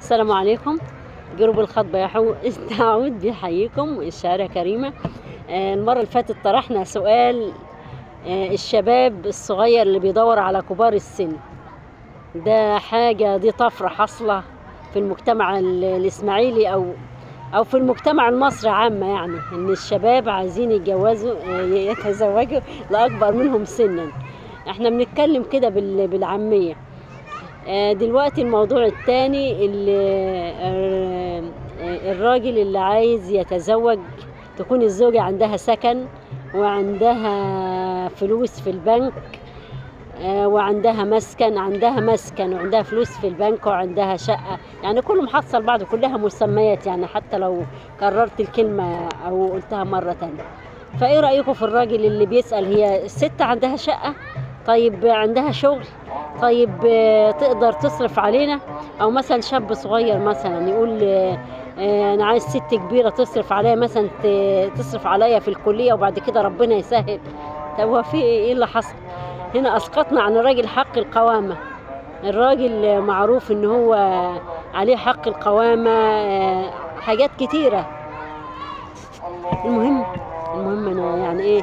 السلام عليكم. جروب الخطبة تعود بيحييكم. الشاعرة كريمة. المرة اللي فاتت طرحنا سؤال، الشباب الصغير اللي بيدور على كبار السن، ده حاجة، دي طفرة حاصلة في المجتمع الإسماعيلي أو في المجتمع المصري عامة، يعني إن الشباب عايزين يتجوزوا، يتزوجوا لأكبر منهم سنا. احنا بنتكلم كده بالعامية. دلوقتي الموضوع الثاني، الراجل اللي عايز يتزوج تكون الزوجة عندها سكن وعندها فلوس في البنك، وعندها مسكن، عندها مسكن وعندها فلوس في البنك وعندها شقة، يعني كله محصل بعضه، كلها مسميات، يعني حتى لو كررت الكلمة أو قلتها مرة تانية. فإيه رأيكم في الراجل اللي بيسأل هي الست عندها شقة؟ طيب عندها شغل؟ طيب تقدر تصرف علينا؟ أو مثلا شاب صغير مثلا يقول أنا عايز ست كبيرة تصرف عليا، مثلا تصرف عليا في الكلية وبعد كده ربنا يسهل. طب هو في إيه اللي حصل هنا؟ أسقطنا عن الراجل حق القوامة. الراجل معروف إن هو عليه حق القوامة، حاجات كتيرة. المهم أنا يعني إيه،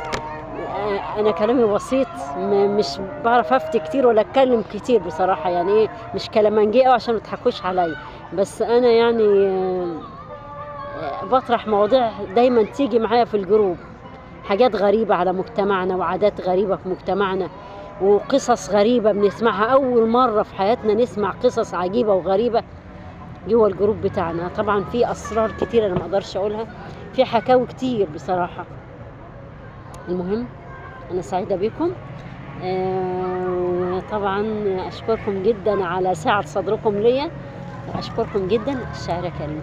أنا كلامي بسيط، مش بعرف أفتي كتير ولا أتكلم كتير بصراحة، يعني إيه مش كلامنجي أوي عشان ما تضحكوش عليا، بس أنا يعني بطرح مواضيع دايما تيجي معايا في الجروب، حاجات غريبة على مجتمعنا وعادات غريبة في مجتمعنا وقصص غريبة بنسمعها أول مرة في حياتنا، نسمع قصص عجيبة وغريبة جوه الجروب بتاعنا. طبعا في أسرار كتير أنا ما أقدرش أقولها، في حكاوي كتير بصراحة. المهم أنا سعيدة بكم، وطبعا أشكركم جدا على سعة صدركم ليا، وأشكركم جدا. الشاعرة كريمة.